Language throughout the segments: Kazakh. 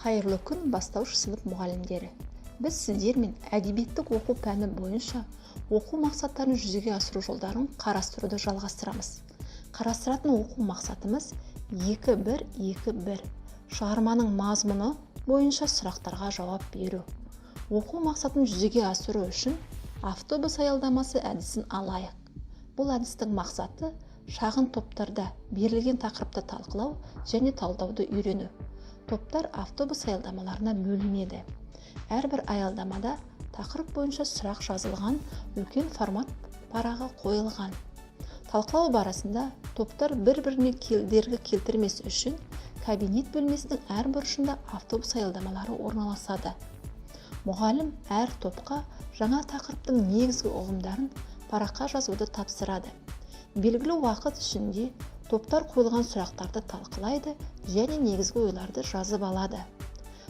Қайырлы күн, бастауыш сынып мұғалімдері! Біз сіздермен әдебиеттік оқу пәні бойынша оқу мақсаттарын жүзеге асыру жолдарын қарастыруды жалғастырамыз. Қарастыратын оқу мақсатымыз 2.1.2.1: шығарманың мазмұны бойынша сұрақтарға жауап беру. Оқу мақсатын жүзеге асыру үшін автобус аялдамасы әдісін алайық. Бұл әдістің мақсаты – шағын топтарда берілген тақырыпты талқылау және талдауды үйрену. Топтар автобус аялдамаларына бөлінеді. Әрбір аялдамада тақырып бойынша сұрақ жазылған үлкен формат парағы қойылған. Талқылау барысында топтар бір-біріне кедергі келтірмес үшін кабинет бөлмесінің әр бұрышында автобус аялдамалары орналасады. Мұғалім әр топқа жаңа тақырыптың негізгі ұғымдарын параққа жазуды тапсырады. Белгілі уақыт ішінде топтар қойылған сұрақтарды талқылайды және негізгі ойларды жазып алады.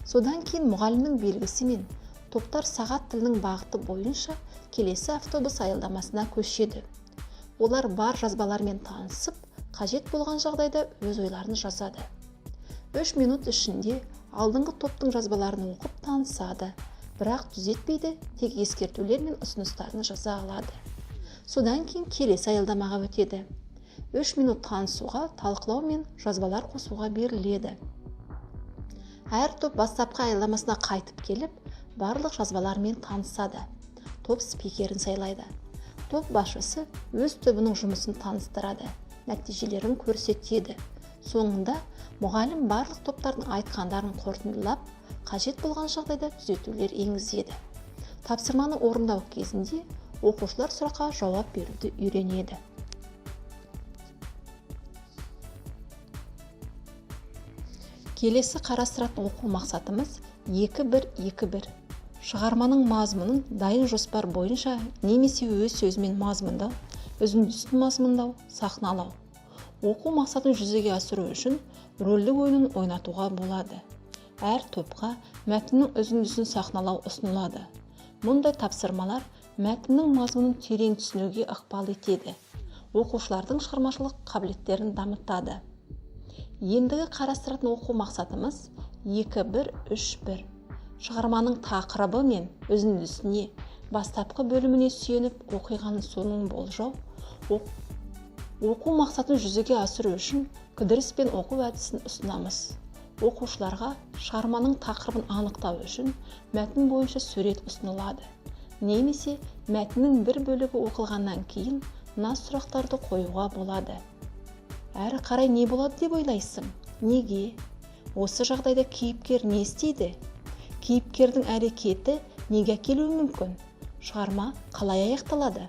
Содан кейін мұғалімнің белгісімен топтар сағат тілінің бағыты бойынша келесі автобус аялдамасына көшеді. Олар бар жазбалармен танысып, қажет болған жағдайда өз ойларын жазады. 3 минут ішінде алдыңғы топтың жазбаларын оқып танысады, бірақ түзетпейді, тек ескертулер мен ұсыныстарын жаза алады. Содан кейін келесі аялдамаға өтеді. 3 минут танысуға, талқылау мен жазбалар қосуға беріледі. Әр топ бастапқы аялдамасына қайтып келіп, барлық жазбалармен танысады. Топ спикерін сайлайды. Топ басшысы өз тобының жұмысын таныстырады, нәтижелерін көрсетеді. Соңында мұғалім барлық топтардың айтқандарын қорытындылап, қажет болған жағдайда түзетулер енгізеді. Тапсырманы орындау кезінде оқушылар сұраққа жауап беруді үйренеді. Келесі қарастыратын оқу мақсатымыз 2.1.2.1: шығарманың мазмұнын дайын жоспар бойынша немесе өз сөзімен мазмұндау, үзіндісін мазмұндау, сахналау. Оқу мақсатын жүзеге асыру үшін рөлдік ойынын ойнатуға болады. Әр топқа мәтіннің үзіндісін сахналау ұсынылады. Мұндай тапсырмалар мәтіннің мазмұнын терең түсінуге ықпал етеді, оқушылардың шығармашылық қабілеттерін дамытады. Ендігі қарастыратын оқу мақсатымыз 2.1.3.1: шығарманың тақырыбы мен үзіндісіне, бастапқы бөліміне сүйеніп, оқиғаның соңын болжау. Оқу мақсатын жүзеге асыру үшін кідіріспен оқу әдісін ұсынамыз. Оқушыларға шығарманың тақырыбын анықтау үшін мәтін бойынша сурет ұсынылады немесе мәтіннің бір бөлігі оқылғаннан кейін мына сұрақтарды қоюға болады: Әрі қарай не болады деп ойлайсың? Неге? Осы жағдайда кейіпкер не істейді? Кейіпкердің әрекеті неге әкелуі мүмкін? Шығарма қалай аяқталады?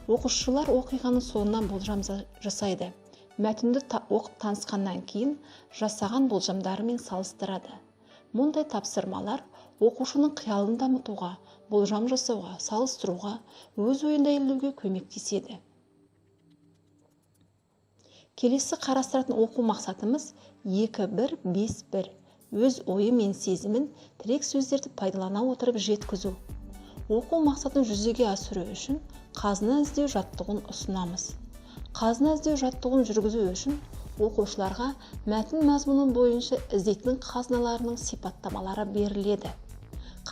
Оқушылар оқиғаның соңынан болжам жасайды. Мәтінді оқып танысқаннан кейін жасаған болжамдарымен салыстырады. Мұндай тапсырмалар оқушының қиялын дамытуға, болжам жасауға, салыстыруға, өз ойын дәлелдеуге көмектеседі. Келесі қарастыратын оқу мақсатымыз 2.1.5.1: өз ойы мен сезімін тірек сөздерді пайдалана отырып жеткізу. Оқу мақсатын жүзеге асыру үшін қазына іздеу жаттығуын ұсынамыз. Қазына іздеу жаттығуын жүргізу үшін оқушыларға мәтін мазмұны бойынша іздейтін қазыналарының сипаттамалары беріледі.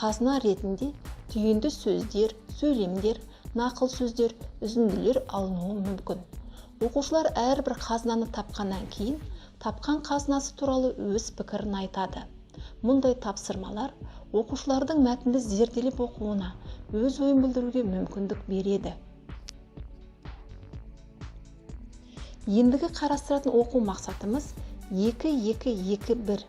Қазына ретінде түйінді сөздер, сөйлемдер, нақыл сөздер, үзінділер алынуы мүмкін. Оқушылар әрбір қазынаны тапқаннан кейін тапқан қазынасы туралы өз пікірін айтады. Мұндай тапсырмалар оқушылардың мәтінді зерделеп оқуына, өз ойын білдіруге мүмкіндік береді. Ендігі қарастыратын оқу мақсатымыз 2.2.2.1: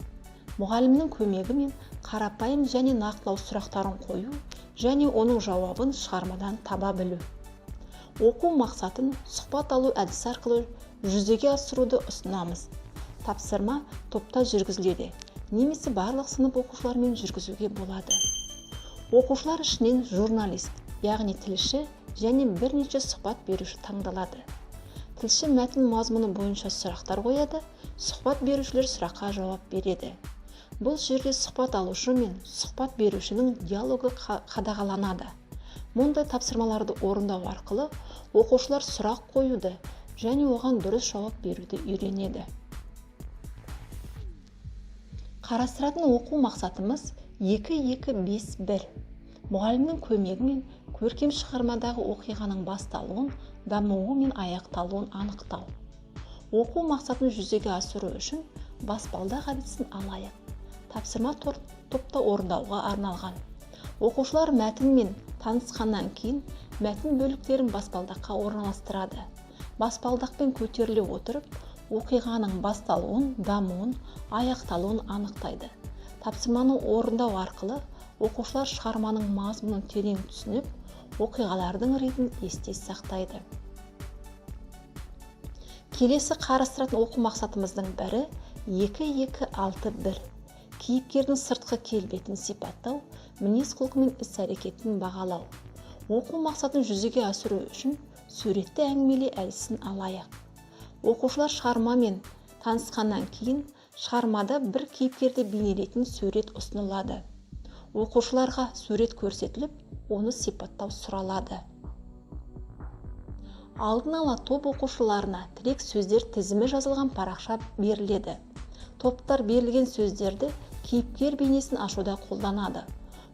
мұғалімнің көмегімен қарапайым және нақтылау сұрақтарын қою және оның жауабын шығармадан таба білу. Оқу мақсатын сұхбат алу әдісі арқылы жүзеге асыруды ұсынамыз. Тапсырма топта жүргізіледі немесе барлық сынып оқушыларымен жүргізуге болады. Оқушылар ішінен журналист, яғни тілші және бірнеше сұхбат беруші таңдалады. Тілші мәтін мазмұны бойынша сұрақтар қояды, сұхбат берушілер сұраққа жауап береді. Бұл жерде сұхбат алушы мен сұхбат берушінің диалогы қадағаланады. Мұндай тапсырмаларды орындау арқылы оқушылар сұрақ қоюды және оған дұрыс жауап беруді үйренеді. Қарастыратын оқу мақсатымыз 2-2-5-1. Мұғалімнің көмегімен көркем шығармадағы оқиғаның басталуын, дамуы мен аяқталуын анықтау. Оқу мақсатын жүзеге асыру үшін баспалдақ әдісін алайық. Тапсырма топта орындауға арналған. Оқушылар мәтінмен танысқаннан кейін мәтін бөліктерін баспалдаққа орналастырады. Баспалдақпен көтеріле отырып, оқиғаның басталуын, дамуын, аяқталуын анықтайды. Тапсырманы орындау арқылы оқушылар шығарманың мазмұнын терең түсініп, оқиғалардың ретін есте сақтайды. Келесі қарастыратын оқу мақсатымыздың бірі 2-2-6-1. Кейіпкердің сыртқы келбетін сипаттау, мінез-құлқы мен іс-әрекетін бағалау. Оқу мақсатын жүзеге асыру үшін суретті әңгімелеу әдісін алайық. Оқушылар шығармамен танысқаннан кейін шығармада бір кейіпкерді бейнелейтін сурет ұсынылады. Оқушыларға сурет көрсетіліп, оны сипаттау сұралады. Алдын ала топ оқушыларына тірек сөздер тізімі жазылған парақша беріледі. Топтар берілген сөздерді кейіпкер бейнесін ашуда қолданады.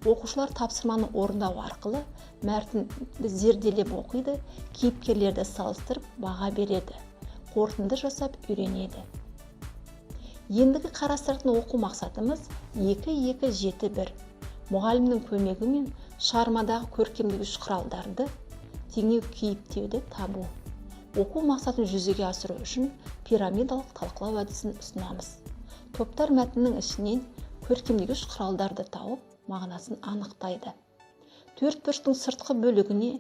Оқушылар тапсырманы орындау арқылы мәтінді зерделеп оқиды, кейіпкерлерді салыстырып баға береді, қорытынды жасап үйренеді. Ендігі қарастыратын оқу мақсатымыз 2-2-7-1. Мұғалімнің көмегімен шығармадағы көркемдегіш құралдарды теңеу кейіптеуді табу. Оқу мақсатын жүзеге асыру үшін пирамидалық талқылау әдісін ұсынамыз. Топтар мәтіннің ішінен көркемдегіш құралдарды тауып, мағынасын анықтайды. Төрт бұрыштың сыртқы бөлігіне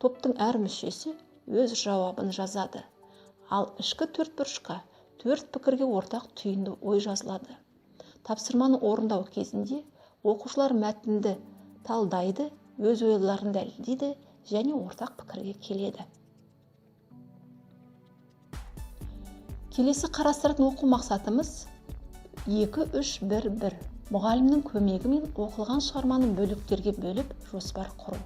топтың әр мүшесі өз жауабын жазады. Ал ішкі төрт бұрышқа төрт пікірге ортақ түйінді ой жазылады. Тапсырманы орындау кезінде оқушылар мәтінді талдайды, өз ойларын дәлелдейді және ортақ пікірге келеді. Келесі қарастыратын оқу мақсатымыз 2-3-1-1. Мұғалімнің көмегімен оқылған шығарманы бөліктерге бөліп жоспар құру.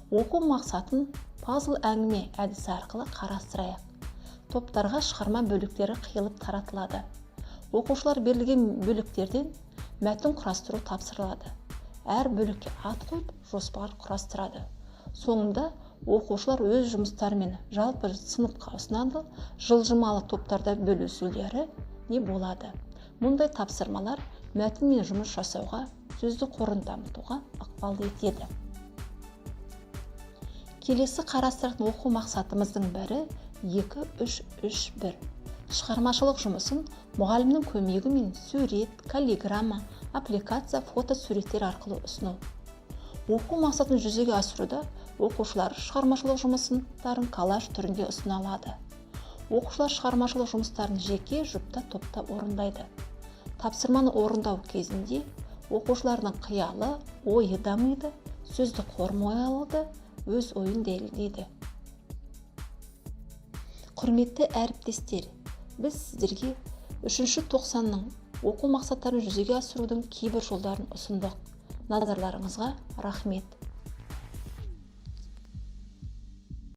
Оқу мақсатын пазл әңгіме әдісі арқылы қарастырайық. Топтарға шығарма бөліктері қиылып таратылады. Оқушылар берілген бөліктерден мәтін құрастыру тапсырылады. Әр бөлікке ат қойып, жоспар құрастырады. Соңында оқушылар өз жұмыстарымен жалпы сыныпқа ұсынады, жылжымалы топтарда бөлісулері не болады. Мұндай тапсырмалар мәтінмен жұмыс жасауға, сөздік қорын дамытуға ықпал етеді. Келесі қарастыратын оқу мақсатымыздың бірі 2-3-3-1. Шығармашылық жұмысын мұғалімнің көмегімен сурет, каллиграмма, аппликация, фотосуреттер арқылы ұсыну. Оқу мақсатын жүзеге асыруда оқушылар шығармашылық жұмыстарын коллаж түрінде ұсына алады. Оқушылар шығармашылық жұмыстарын жеке, жұпта, топта орындайды. Тапсырманы орындау кезінде оқушылардың қиялы, ойы дамиды, сөздік қор молаяды, өз ойын дәлелдейді. Құрметті әріптестер, біз сіздерге 3-ші тоқсанның оқу мақсаттарын жүзеге асырудың кейбір жолдарын ұсындық. Назарларыңызға рахмет.